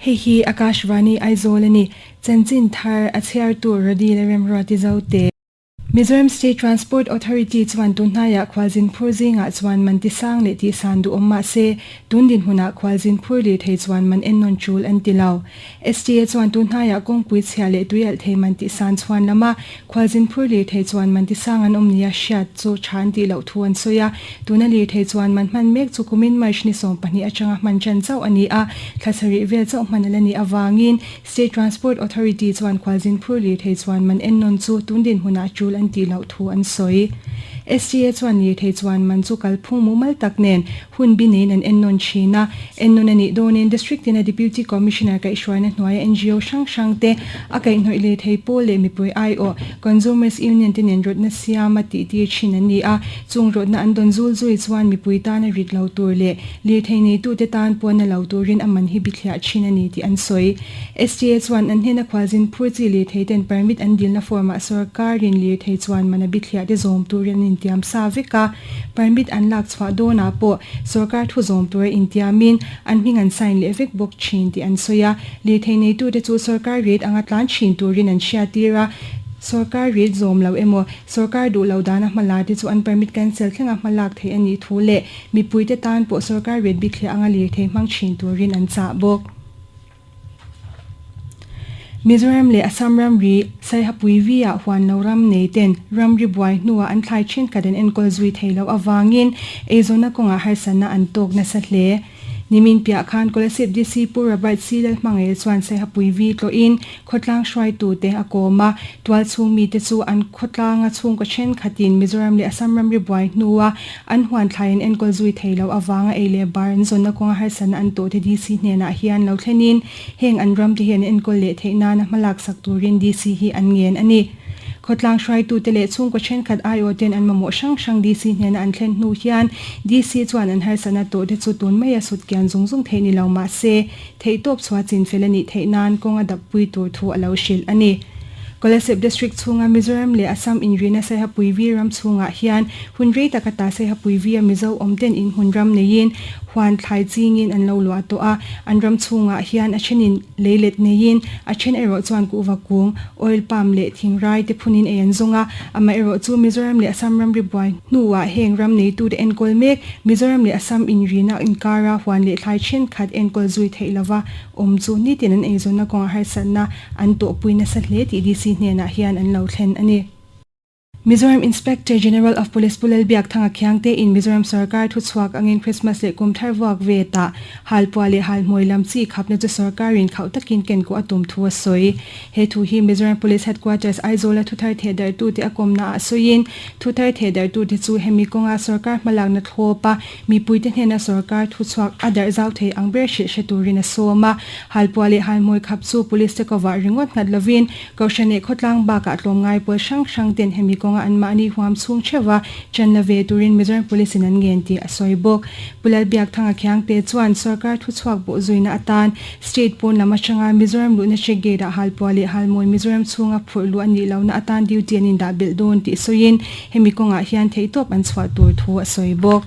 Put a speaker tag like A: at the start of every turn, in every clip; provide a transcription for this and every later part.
A: Hei hi Akashvani Aizawl a ni. Chanchin thar a chhiartu Rodi Lalremruati Zote. Mizoram State Transport Authority chuan tunhnaiah khualzin phur zingah chuan man tisang leh tihsan duhawm mah se, tun dinhmunah khualzin phur lirthei chuan man ennawn tul an ti lo. STA chuan tunhnaiah kawngpui chhia leh tuialh thei man tihsan chhuan lama khualzin phur lirthei chuan man tisang an awm nia hriat chu tha an tih loh thu an sawi a. Tuna lirthei chuan man hman mek chu kumin March ni 12 atanga hman ṭan chauh a ni a, thla sarih vel chauh hman a la nih avangin State Transport Authority chuan khualzin phur lirthei chuan man ennawn chu tun dinhmunah tul an tih loh thu an sawi. STA chuan lirthei chuan man chu kalphung mumal tak nen hun bi neiin an ennawn thin a. Ennawn a nih dawnin District tina Deputy Commissioner kaihhruaina hnuaia ngo hrang hrang te a kaihhnawih lirthei pawl leh mipui aiawh Consumers Union te nen rawtna siama tihtir thin an ni a. Chung rawtna an dawn zul zui chuan mipui tana rit lo tur leh Lirthei neitute tan pawhna lo turin a man hi bithliah thin a ni tih an sawi. STA chuan an hnena khualzin phur chi lirthei ten permit an dilna form-ah sorkarin lirthei chuan man a bithliah te zawm turin an intiam sa vek a. Permit an lak chhuah dawnah pawh sorkar thu zawm tura intiamin an hming an sign leh vek bawk thin tih an sawi a. Lirthei neitute chu sorkar rate anga tlan thin turin an hriattir a, sorkar rate zawm lo emaw sorkar duh lo dana hmala te chu an permit cancel thlenga hmalak theih a nih thu leh Mipuite tan pawh sorkar ret bikthliah anga lirthei hmang thin turin an chah bawk. Mizoram leh Assam ramri Saihapui V-ah huan lo ram nei ten ramri buai hnuah an thlai thenkhat an enkawl zui thei loh avangin eizawnna kawngah harsatna an tawk nasa hle. Nimin piah khan Kolasib DC Pu Robert C. Lalhmangaih chuan Saihapui V tlawhin Khawtlang hruaitute a kawm a, tualchhung mite chu an khawtlanga chhungkaw thenkhatin Mizoram leh Assam ramri buai hnua an huan thlai an enkawl zui thei loh avanga ei leh bar an zawnna kawnga harsatna an tawhte DC hnenah hian lo thlenin heng an ramte hi an enkawl leh theih nana hmalak sak turin DC hi an ngen a ni. Khawtlang hruaitute leh chhungkaw thenkhat aiawhten an mamawh hrang hrang DC hnena an thlen hnu hian DC chuan an harsatna tawhte chu tun maia sut kian zung zung theih ni lo mah se Theihtawp chhuah chinfel a nih theih nan kawng a dappui tur thu a lo hrilh a ni. Kolasib District chhunga Mizoram leh Assam inrina Saihapuivi ram chhungah hian hun rei tak ata Saihapuivi-a Mizo awmten inhmun ram neiin huan thlai chingin an lo luah tawh a. An ram chhungah hian a thenin leilet neiin a then erawh chuan kuhva kung, oil palm leh thingrai te phunin ei an zawng a. Amaherawh chu Mizoram leh Assam ramri buai hnuah heng ram neitute enkawl mek Mizoram leh Assam inrina inkara huan leh thlai thenkhat enkawl zui theih lova awm chu nitin an eizawnna kawngah harsatna an tawhpui nasa hle tih DC hnenah hian an lo thlen a ni. Mizoram Inspector General of Police Pu Lalbiakthanga Khiangte in Mizoram sorkar thuchhuak angin Christmas leh kum thar vuak ve tah halpuah leh halhmawi lam chi khapna chu sorkarin khauh takin ken kuah a tum thu a sawi. He thu hi Mizoram Police Headquarters Aizawl-a thuthar thehdarhtute a kawmnaah sawiin Thuthar thehdarhtute chu hemi kawnga sorkar hmalakna thlawp a, mipuite hnena sorkar thuchhuak a darh zau thei ang ber hrilh hre turin a sawm a. Halpuah leh Halmawi khap chu Police te kovah ringawt nghat lovin Kohhran leh khawtlang bakah tlawmngai pawl hrang hrang ten hemi kawnga anmahni huam chhung theuha ṭan la ve turin Mizoram Police in an ngen tih a sawi bawk. Pu Lalbiakthanga Khiangte chuan sorkar thuchhuak bawhzuina atan State pawn lam atanga Mizoram luhna check gate ah Halpuah leh Halmawi Mizoram chhunga phurh luh a nih lohna atan duty an indah belh dawn tih sawiin hemi kawngah hian theihtawp an chhuah tur thu a sawi bawk.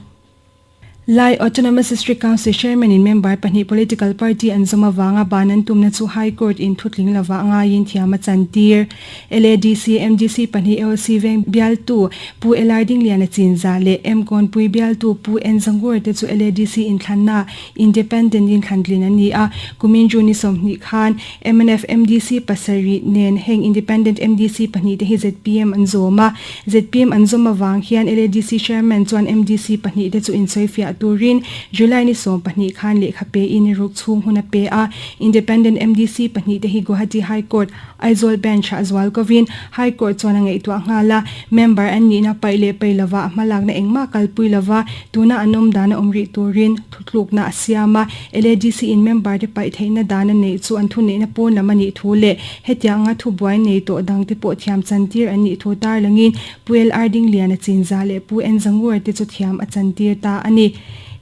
A: Lai Autonomous District Council Chairman in member pahnih political party an zawm avanga ban an tumna chu High Court in thutling lovah ngaiin thiam a chantir. LADC, MDC pahnih AOC veng bialtu Pu LR Dingliana Chinza leh M Kawnpui bialtu Pu N Zangur te chu LADC inthlanna Independent in thlantlin an ni a, kumin June ni 20 khan mnf MDC pasarih nen heng Independent MDC pahnih te hi zpm an zawm a. Zpm an zawm avang hian LADC Chairman chuan MDC pahnih te chu insawifiah turin July ni 12 khan lehkha pein ruk chhung hun a pe a. Independent MDC pahnih te hi Guwahati High Court, Aizawl Bench ah zual kovin High Court chuan a ngaihtuah nghal a, member an nihna paih leh paih lova hmalakna engmah kalpui lova tuna an awm dan a awm rih turin thutlukna a siam a. LADC in member te paih theihna dan a neih chu an thuneihna pawn lam a nih thu leh hetianga thubuai nei tawh dang te pawh thiam chantir an nih thu tarlangin Pu LR Dingliana Chinza leh Pu N Zangura te chu thiam a chantir ta a ni.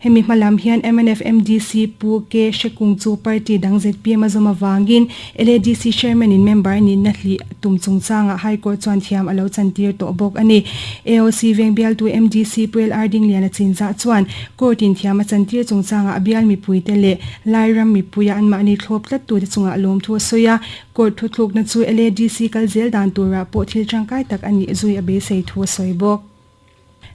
A: Hemi hmalam hian mnf MDC Pu K Hrekung chu party dang zpm a zawm avangin LADC chairman in member nihna hlih tum chungchangah High Court chuan thiam a lo chantir tawh bawk a ni. AOC veng bialtu MDC Pu LR Dingliana Chinzah chuan court in thiam a chantir chungchangah a bial mipuite leh Lairam mipuia anmahni thlawp tlattute chungah lawmthu a sawi a, court thuthlukna chu LADC kal zel dan turah pawh thil tangkai tak a nih zui a beisei thu a sawi bawk.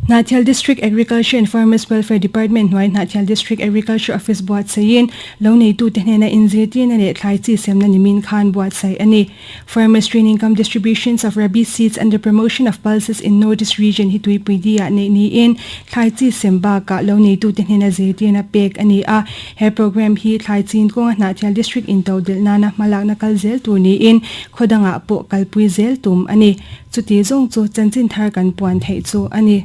A: Hnahthial District Agriculture and Farmers Welfare Department hnuai Hnahthial District Agriculture Office buatsaihin lo neitute hnena inzirtirna leh thlai chi semna nimin khan buatsaih a ni. Farmers Training cum Distributions of Rabi Seeds and the Promotion of Pulses in North East Region hi tuipui diah neih niin thlai chi sem bakah lo neitute hnena zirtirna pek a ni a. He program hi thlai chin kawnga Hnahthial District intodelh nana hmalakna kal zel tur niin khaw dangah pawh kalpui zel tum a ni. Chuti zawng chu chanchin thar kan puan theih chu a ni.